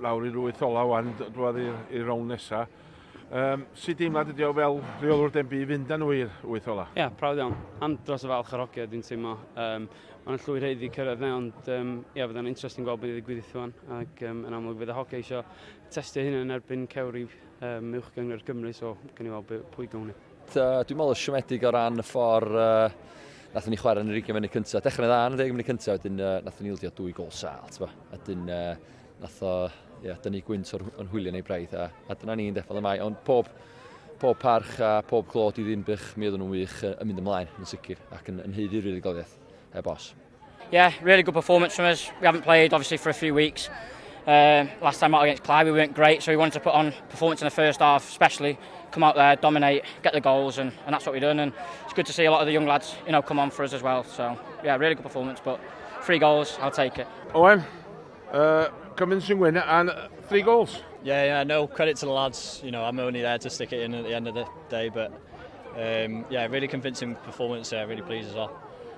Lawr i'r wyth ola wan, dwad i'r rownd nesa. Sut deimlad ydi o fel rheolwr Denbigh i fynd â nhw i'r wyth ola? Ie, yeah, prawd iawn. Andros o falch o'r hogia dwi'n teimlo. Mae'n llwyr haeddu cyrraedd 'na, ond ie, yeah, fydda'n interesting gweld beth ddigwydd wan. Ac yn amlwg fydd y hogia eisiau testio hynny yn erbyn cewri Uwch Gynghrair Gymru, so gawn ni weld pwy gawn ni. Dwi'n meddwl siomedig o ran y ffordd nathon ni chwarae yn yr 20 munud cyntaf. Dechrau'n dda yn y 10 munud cyntaf, wedyn nathon ni ildio dwy gol sâl, t'bo. A wedyn nath o, yeah, dynnu gwynt o'r yn hwyliau neu braidd, a dyna ni'n deffo y mae. Ond pob parch a pob clod i Ddinbych, mi oedden nhw'n wych yn mynd ymlaen yn sicr ac yn haeddu'r fuddugoliaeth, heb os. Yeah, really good performance from us. We haven't played obviously for a few weeks. Last time out against Clyde we weren't great, so we wanted to put on performance in the first half, especially come out there, dominate, get the goals, and that's what we've done. And it's good to see a lot of the young lads come on for us as well. So yeah, really good performance, but three goals, I'll take it. Owen, convincing win and three goals. Yeah, no, credit to the lads. I'm only there to stick it in at the end of the day, but yeah, really convincing performance there. Really pleased as well.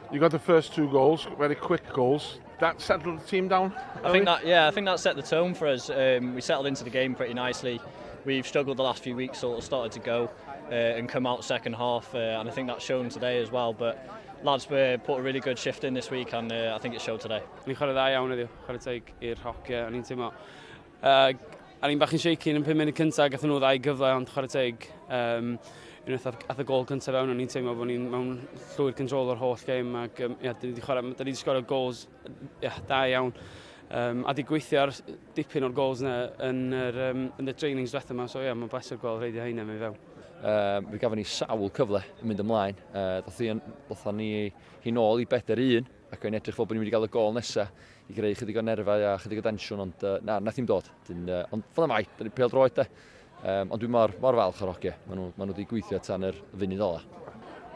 You got the first two goals, very quick goals. That settled the team down? I think that set the tone for us. We settled into the game pretty nicely. We've struggled the last few weeks, sort of started to go and come out second half, and I think that's shown today as well. But lads were put a really good shift in this week, and I think it showed today. Ni'n chwarae dda iawn heddiw, chwarae teg i'r hogia, o'n i'n teimlo. A ni'n bach yn shaky yn y 5 munud cyntaf, gathon nhw ddau gyfle, ond chwarae teg. Unwaith ath y gol cyntaf fewn, o'n i'n teimlo bod ni'n mewn llwyr control o'r holl gêm, ac yeah, dyn ni wedi chwarae, dyn ni wedi sgorio goals, yeah, da iawn. A di gweithio ar dipyn o'r goals yna yn y trainings diwetha yma, so ie, yeah, mae'n bleser gweld rhai o heina mewn fewn. Mi gafon ni sawl cyfle yn mynd ymlaen. Ddothon ni hi nôl i 4-1 ac o'n edrych fel bod ni'n mynd i gael y gol nesaf i greu chydig o nerfau a chydig o densiwn, ond na, nath ddim dod. Dyn, ond fel y mae, dyn ni pêl droed de. Ond dwi'n mor, mor falch o'r hogia. Maen nhw wedi gweithio tan yr funud ola.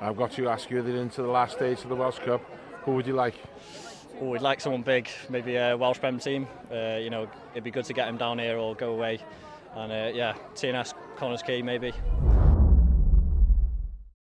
I've got to ask you, they're into the last stage of the Welsh Cup. Who would you like? Oh, we'd like someone big, maybe a Welsh Prem team. It'd be good to get him down here or go away. And yeah, TNS Connah's Quay maybe.